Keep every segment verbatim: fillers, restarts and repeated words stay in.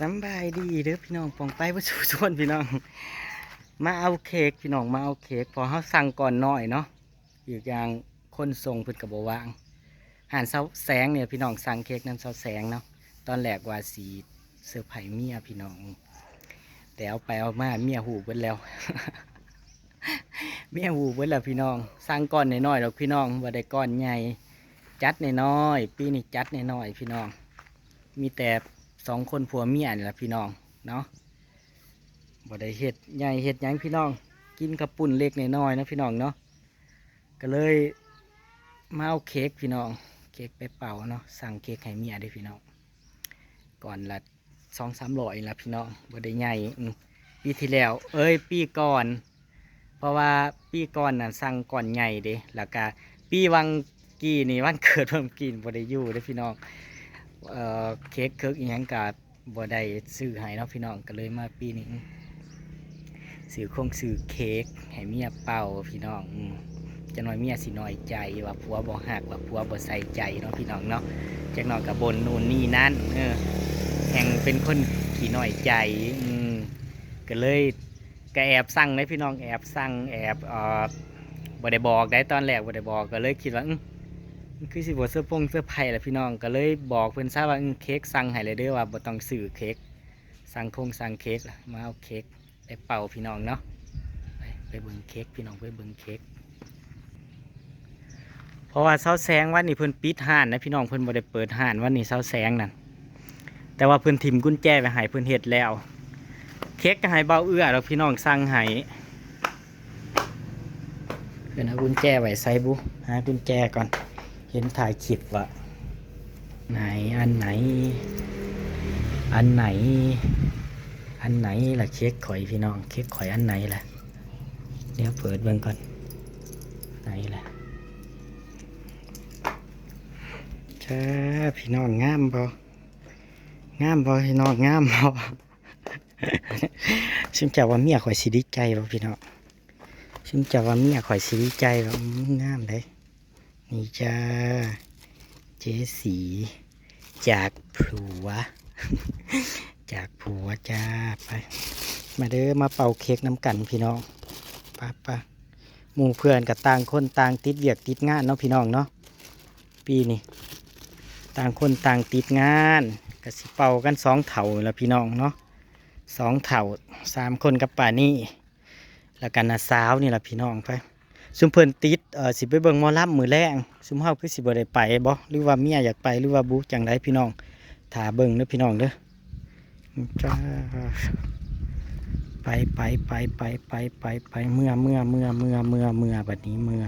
สำบายดีเด้อพี่น้อง ปองไปบ่สู่ส่วนพี่น้อง มาเอาเค้กพี่น้อง มาเอาเค้ก เพอเฮาสั่งก่อนน้อยเนาะ อีกอย่างคนส่งเพิ่นก็บ่ว่าง ห้านสาวแสงเนี่ยพี่น้อง สั่งเค้กนำสาวแสงเนาะ ตอนแรกว่าสิเซอร์ไพรส์เมียพี่น้อง แต่เอาไปเอามาเมียฮู้เบิดแล้ว เมียฮู้เบิดแล้วพี่น้อง สั่งก้อนน้อยๆดอกพี่น้อง บ่ได้ก้อนใหญ่ จัดน้อยๆ ปีนี้จัดน้อยๆพี่น้อง มีแต่สองคนผัวเมียนี่ล่ะพี่น้องเนาะ บ่ได้เฮ็ดใหญ่เฮ็ดหยังพี่น้อง กินข้าวปุ้นเล็กน้อยๆนะพี่น้องเนาะ ก็เลยมาเอาเค้กพี่น้อง เค้กไปเป่าเนาะ สั่งเค้กให้เมียเด้อพี่น้อง ก้อนละสองสามร้อยนี่ล่ะพี่น้อง บ่ได้ใหญ่ อืม ปีที่แล้ว เอ้ย ปีก่อน เพราะว่าปีก่อนน่ะสั่งก้อนใหญ่เด้ แล้วก็ปีหว่างกี้นี่ วันเกิดหว่างกี้บ่ได้อยู่เด้อพี่น้อง เอ่อ เค้กเคิกอิหยังก็บ่ได้ซื้อให้เนาะพี่น้อง ก็เลยมาปีนี้ ซื้อคงซื้อเค้กให้เมียเป่าพี่น้อง อืม จักหน่อยเมียสิน้อยใจว่าผัวบ่ฮัก ว่าผัวบ่ใส่ใจเนาะพี่น้องเนาะ จักหน่อยก็บ่นนู่นนี่นั่น เออ แฮ่งเป็นคนขี้น้อยใจ อืม ก็เลย ก็แอบสั่งเด้อพี่น้อง แอบสั่ง แอบ เอ่อ บ่ได้บอกเด้ ตอนแรกบ่ได้บอก ก็เลยคิดว่า อื้อ มันคือสิบ่เซอร์พงเซอร์ไพรส์ล่ะพี่น้อง ก็เลยบอกเพิ่นซะว่า อื้อ เค้กสั่งให้แล้วเด้อ ว่าบ่ต้องซื้อเค้ก สั่งคงสั่งเค้กล่ะ มาเอาเค้กไปเป่าพี่น้องเนาะ ไป ไปเบิ่งเค้กพี่น้อง ไปเบิ่งเค้ก เพราะว่าสาวแสงวันนี้เพิ่นปิดร้านนะพี่น้อง เพิ่นบ่ได้เปิดร้านวันนี้สาวแสงนั่น แต่ว่าเพิ่นถิ่มกุญแจไว้ให้ เพิ่นเฮ็ดแล้ว เค้กก็ให้เบาเอื้อดอกพี่น้องสั่งให้ เพิ่นเอากุญแจไว้ใส่บุ หากุญแจก่อน เห็นถ่ายคลิปว่า ไหน อันไหน อันไหน อันไหนล่ะ เค้กข่อยพี่น้อง เค้กข่อยอันไหนล่ะ เดี๋ยวเปิดเบิ่งก่อน ไหนล่ะ จ้า พี่น้อง งามบ่ งามบ่พี่น้อง งามบ่ ซุมเจ้าว่าเมียข่อยสิดีใจบ่พี่น้อง ซุมเจ้าว่าเมียข่อยสิดีใจบ่ อืม งามเด้ นี่จ้า เจสี จากผัว จากผัวจ้า ไป มาเด้อ มาเป่าเค้กนำกันพี่น้อง ไป ไป หมู่เพื่อนก็ต่างคนต่างติดเวียกติดงานเนาะพี่น้องเนาะ ปีนี้ ต่างคนต่างติดงาน ก็สิเป่ากันสองเฒ่านี่ล่ะพี่น้องเนาะ สองเฒ่า สามคนกับป้านี่ แล้วก็น้าสาวนี่ล่ะพี่น้อง ไป ซุมเพิ่นติด เอ่อ สิไปเบิ่งหมอลำมื้อแลง ซุมเฮาคือสิบ่ได้ไปบ่ หรือว่าเมียอยากไป หรือว่าบุจั่งใดพี่น้อง ถ้าเบิ่งเด้อพี่น้องเด้อ จ้า ไป ไป ไป เมือ เมือ บัดนี้เมือ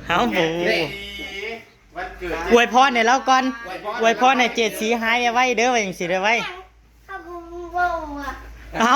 เอ้า โบ วันเกิด อวยพรให้ลาวก่อน อวยพร อวยพรให้เจสีหายไวๆเด้อ ว่าจั่งซี้เด้อ ไว เอา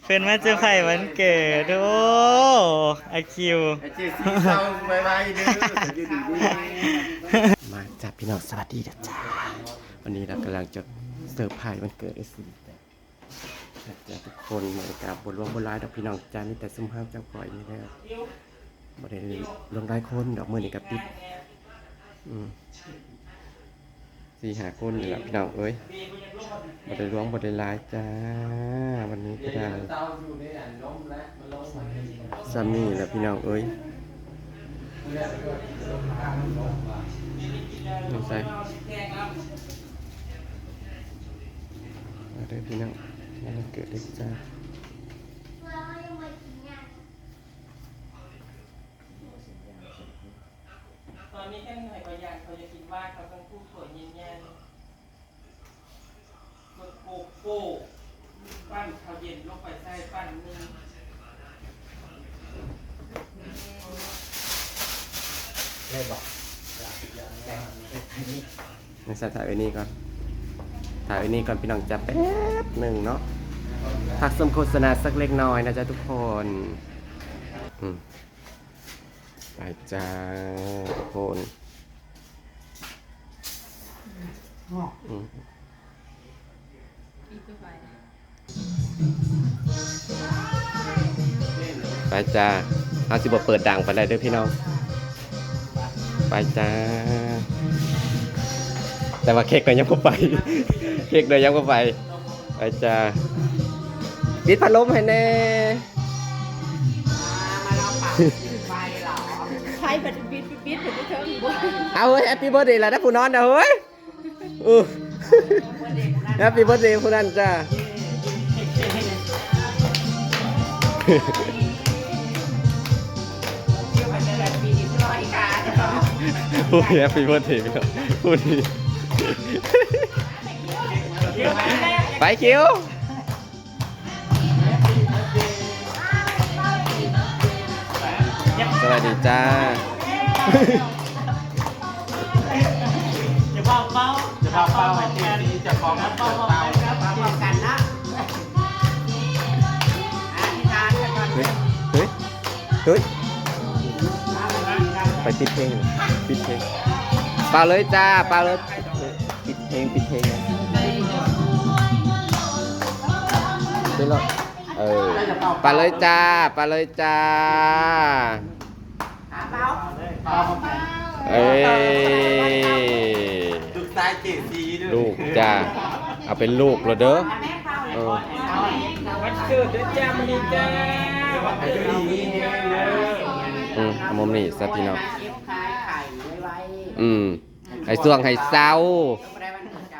เพิ่นมาเซอร์ไพรส์วันเกิด โอ้ ไอคิว ไอเจสีเศร้าไวๆเด้อ อยู่ดีๆ มาจ้ะพี่น้อง สวัสดีนะจ๊ะ วันนี้เรากำลังจะเซอร์ไพรส์วันเกิดไอซีจ้ะ ทุกคน มื้อนี้ก็บ่หลวงบ่หลายดอกพี่น้องจ้ะ มีแต่ซุมเฮาเจ้าก้อยนี่แหละ บ่ได้หลวงหลายคนดอก มื้อนี้ก็ปิด อืม สี่ห้าคนนี่แหละพี่น้องเอ้ย บ่ได้หลวงบ่ได้หลายจ้า วันนี้ก็ได้ ส่ำนี้แหละพี่น้องเอ้ย น้องใส่ มาเด้อพี่น้อง มาวันเกิดเด้อจ้า ตอนนี้แค่หน่อยก็ยังเขาจะกินว่าเขาต้องพูดสวยเย็นๆ หมดโกโก้ ปั้นข้าวเย็นลงไปใส่ปั้นหนึ่ง เลยบอก น้องใส่ถ่ายไว้นี่ก่อน ถ่ายไว้นี่ก่อนพี่น้องจ้ะ แป๊บหนึ่งเนาะ พักชมโฆษณาสักเล็กน้อยนะจ๊ะทุกคน อืม ไปจ้าทุกคน อืม ไปจ้า เอาสิบ่เปิดดังปานใดเด้อพี่น้อง ไปจ้า แต่ว่าเค้กน่ะยังบ่ไป เค้กน่ะยังบ่ไป ไปจ้า ปิดพัดลมให้แน่ ไฟเปิดปิดปิดเปิดเทิงบ่ เอาเฮ้ย แฮปปี้เบิร์ธเดย์แล้วนะผู้นอนนะเฮ้ย อู้ แฮปปี้เบิร์ธเดย์ผู้นั้นจ้า ผู้นี้แฮปปี้เบิร์ธเดย์พี่น้อง ผู้นี้ ไปคิว สวัสดีจ้า จะเบาเบา จะเบาเบา ไอ้เจนี่จะฟ้องเบาเบา กันนะ เฮ้ย เฮ้ย เฮ้ย ไปปิดเพลง ปิดเพลง เป่าเลยจ้า เป่าเลย ปิดเพลง ปิดเพลง ปิดแล้ว เออ เป่าเลยจ้า เป่าเลยจ้า เอ้ย ลูกชายเจซีด้วย ลูกจ้า เอาเป็นลูกเลยเด้อ เออ วันเกิดด้วยจ้า มื้อนี้จ้า วันเกิดน้องพีจ้า อืม เอามุมนี้ซะพี่น้อง อืม ให้ส่วงให้เศร้า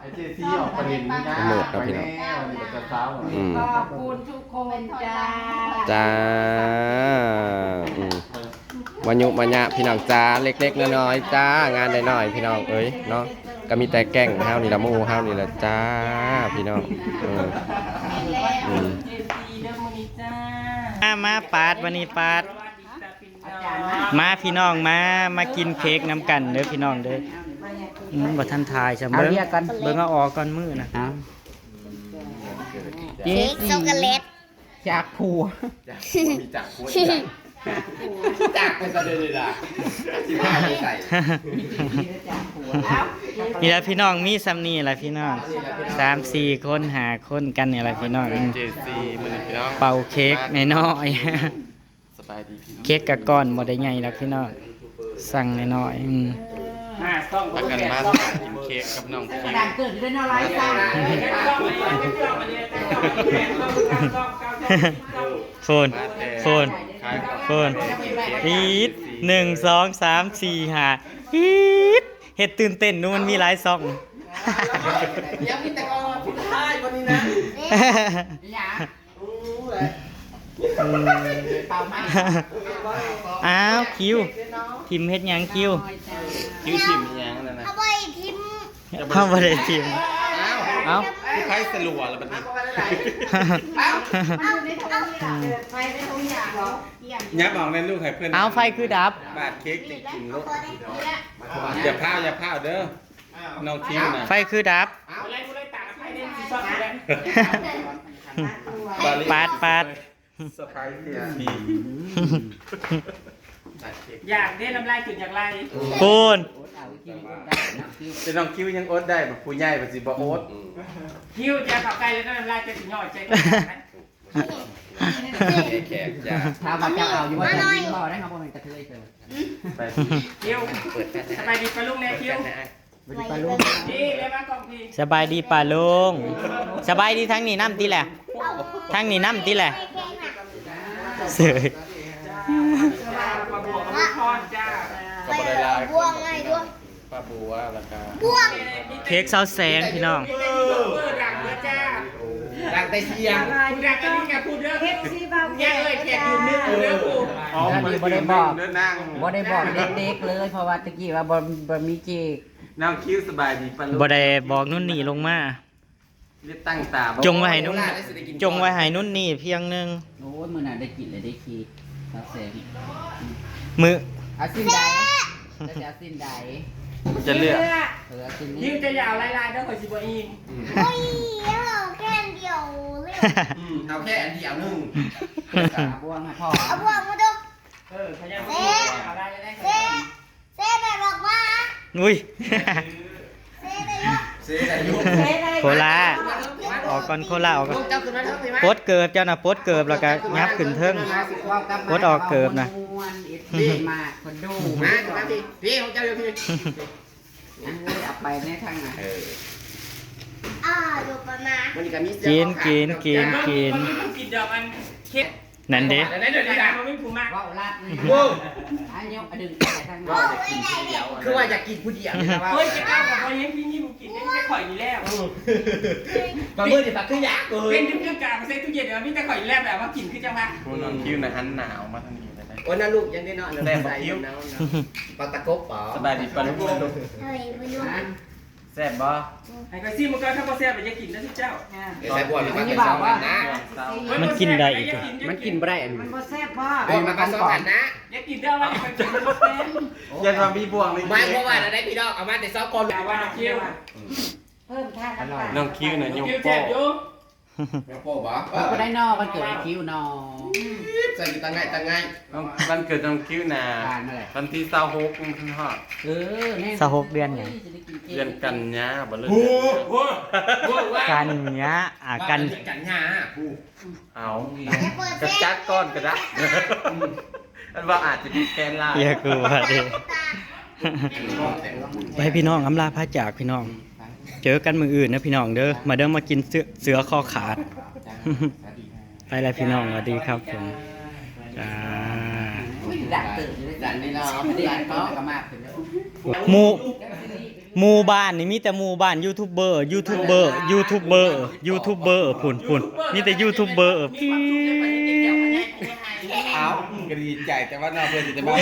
ไอ้เจซีออกประเด็นนี่นะ หมดแล้วพี่น้อง ไปแล้ว มันจะเศร้า อืม ขอบคุณทุกคนจ้า จ้า อืม วายุมายะพี่น้องจ้า เล็กๆน้อยๆจ้า งานน้อยๆพี่น้องเอ้ยเนาะ ก็มีแต่แก๊งเฮานี่ละ หมู่เฮานี่ละจ้า พี่น้อง เออ อืม มา มาปาด วันนี้ปาด มาพี่น้อง มา มากินเค้กนำกันเด้อพี่น้องเด้อ อืม บ่ทันถ่ายซ้ำ เอา เบิ่ง เรียกกัน เบิ่งเอาออกก่อนมื้อนะ เอา เค้กช็อกโกแลต จากผัว จากผัว มีจากผัวอีก จากไปซะเลยล่ะ สิว่าเอาไปใส่ นี่แหละพี่น้อง มีซ้ำนี่แหละพี่น้อง สามสี่คน ห้าคนกันนี่แหละพี่น้อง เจซี มื้อนี้พี่น้อง เป่าเค้กน้อยๆ สบายดีพี่น้อง เค้กกะก้อนบ่ได้ใหญ่ดอกพี่น้อง สั่งน้อยๆ อืม พากันมากินเค้กกับน้องพี โฟน โฟน โฟน อีด หนึ่ง สอง สาม สี่ ห้า อีด เฮ็ดตื่นเต้นดู มันมีหลายซ่อง เดี๋ยวมีแต่กองผู้ชายวันนี้นะ อ้าว คิว ทิมเฮ็ดหยังคิว คิวทิมหยังนั่นนะ เอาไปทิม เฮาบ่ได้ทิม อ้าว เอ้า คือไผสลัวล่ะบัดนี้ เอาเอาเอา ยับออกแน่ลูกให้เพื่อน เอาไฟคือดับ บาดเค้กจริงๆลูก อย่าพลาดอย่าพลาดเด้อ น้องคิวนะ ไฟคือดับ ปาด ปาด เซอร์ไพรส์เจซี อยากได้น้ำลายจุดอยากไล่ ปูน เป็นน้องคิวยังอดได้ แบบผู้ใหญ่แบบสิบ่อด คิวจะเข้าใกล้แล้วน้ำลายจะสิย่อยใจ แขกจ้า ถามว่าเจ้าเอาอยู่บ่ เจ้ากินบ่ได้ครับ บ่เป็นกระเทยเด้อ ไป คิว สบายดีปะลุงแน่คิว สวัสดีปะลุง นี่เรียกว่ากองพี สบายดีปะลุง สบายดีทั้งนี้น้ำติแหละ ทั้งนี้น้ำติแหละ เสย ปลาบัวกับลูกทอดจ้า ก็บ่ได้หลายคนดอกพี่น้อง ปลาบัวแล้วก็ เค้กซาวแสงพี่น้อง เออดังเด้อจ้า ดังแต่เสียง ดังอันนี้กับพูดเด้อ เอฟซีบ่าวแขก เนี่ยเอ้ยแขกยืนนึกอยู่เด้อ อ๋อ อันนี้บ่ได้บอก เด้อนาง บ่ได้บอกเด็กๆเลย เพราะว่าตะกี้ว่าบ่ บ่มีเค้ก น้องคิวสบายดีปะลูก บ่ได้บอกนุ่นนี่ลงมา เรียกตั้งตา จงไว้ให้นุ่น จงไว้ให้นุ่นนี่เพียงหนึ่ง โอ้ย มื้อนั้นได้กินเลยได้เค้กซาวแสง มื้อ เอาสิ้นใด จะเอาสิ้นใด จะเลือก เออ เอาสิ้นนี้ นี่จะอยากเอาลายๆเด้อ ข่อยสิบ่อิ่ม โอ้ย เอาแค่อันเดียวเลย อืม เอาแค่อันเดียวหนึ่ง เอาบ่วงให้พ่อ เอาบ่วงมาดู เออ ขยัน เซ่ เอาลายๆ เซ่ เซ่ได้บอกว่า อุ้ย เซ่ได้บอก เซได้อยู่ โคลา ออกก่อน โคลาออกก่อน เจ้าขึ้นมาเถอะ ปดเกิบเจ้านะ ปดเกิบแล้วก็ยับขึ้นเทิง ปดออกเกิบนะ ม่วนๆ เอฟซีมาคนดู มา มาพี่ พี่ของเจ้าอยู่พี่ เอาไปในทางนั้น เออ อ่าอยู่ประมาณ มันก็มีเสื้อ กิน ขาวๆ กินกินกิน มันไม่กินดอกอันเค้ก นั่นเด้ แต่ได้เดี๋ยวนี้นะมันไม่ผูมาก เว้าลัดนี่ โว้ย อันยกกระดึงไปทาง ว่า นั้น จะกินผู้เดียวคือว่าจะกินผู้เดียวนะว่า เฮ้ยจะก้าวกับพอยังพี่นี่บุกินได้ไม่ค่อยอยู่แล้ว ปลาหมึกนี่ปลาขึ้นยากเล เป็ ย นทุกเรื่องการใส่ตู้เย็นแล้วมีแต่ข่อยอยู่แล้วแบบว่ากินคือจังหวะ คุณน้องคิวนะหันหน้าออกมาทางนี้เลยนะ โอ้ยน่าลูกยังได้นอนเลยใส่อยู่หนาวหนาวปลาตะกบเปล่า สบายดีปลาลูกมันลูก เฮ้ยไปดู แซ่บบ่ ไอ้ก็ซิมันก็ถ้าพอแซ่บไปจะกินนะทุกเจ้า เดี๋ยวใส่บวชมันเป็นสองอันนะ มันกินได้อีก มันกินบ่ได้อันนี้ มันบ่แซ่บบ่ เฮ้ยมันเป็นสองอันนะ จะกินได้ว่าไปกินมันแซ่บ อย่าทำมีบ่วงเลย ไม่เพราะว่าเราได้พี่น้องเอามาแต่สองคน แต่ว่าคิว เพิ่มธาตุน้ำตาล น้องคิวนะยก คิว โป้ แซ่บอยู่ แม่โป้บอก ก็ได้นอกมันเกิดคิ้วหนอ ใส่อยู่ตั้งไงตั้งไง วันเกิดน้องคิวนะ ตายนั่นแหละ วันที่เศร้าหกวันที่ห้า เออแน่ สหกเดือนไง เดือนกันยาบ่เลย โอ้โห กันเนี้ยอ่ะกัน กันยาผู้ เอากระจัดก้อนก็ได้อันว่าอาจจะมีแกนลาย เฮียกูว่าเด้ไปพี่น้องอำลาพาจากพี่น้อง เจอกันมื้ออื่นนะพี่น้องเด้อมาเด้อมากินเสือเสือคอขาด ไปแล้วพี่น้องสวัสดีครับผมอ่า ดักตื่นเลย ดันนี่เนาะ ดักก็กระมากถึงแล้ว หมู่หมู่บ้านนี่มีแต่หมู่บ้านยูทูบเบอร์ยูทูบเบอร์ยูทูบเบอร์ยูทูบเบอร์พุ่นพุ่นมีแต่ยูทูบเบอร์ มีความสุขในประเทศเดียวกันแน่ เอาก็ดีใจแต่ว่านอกเพื่อนจะมา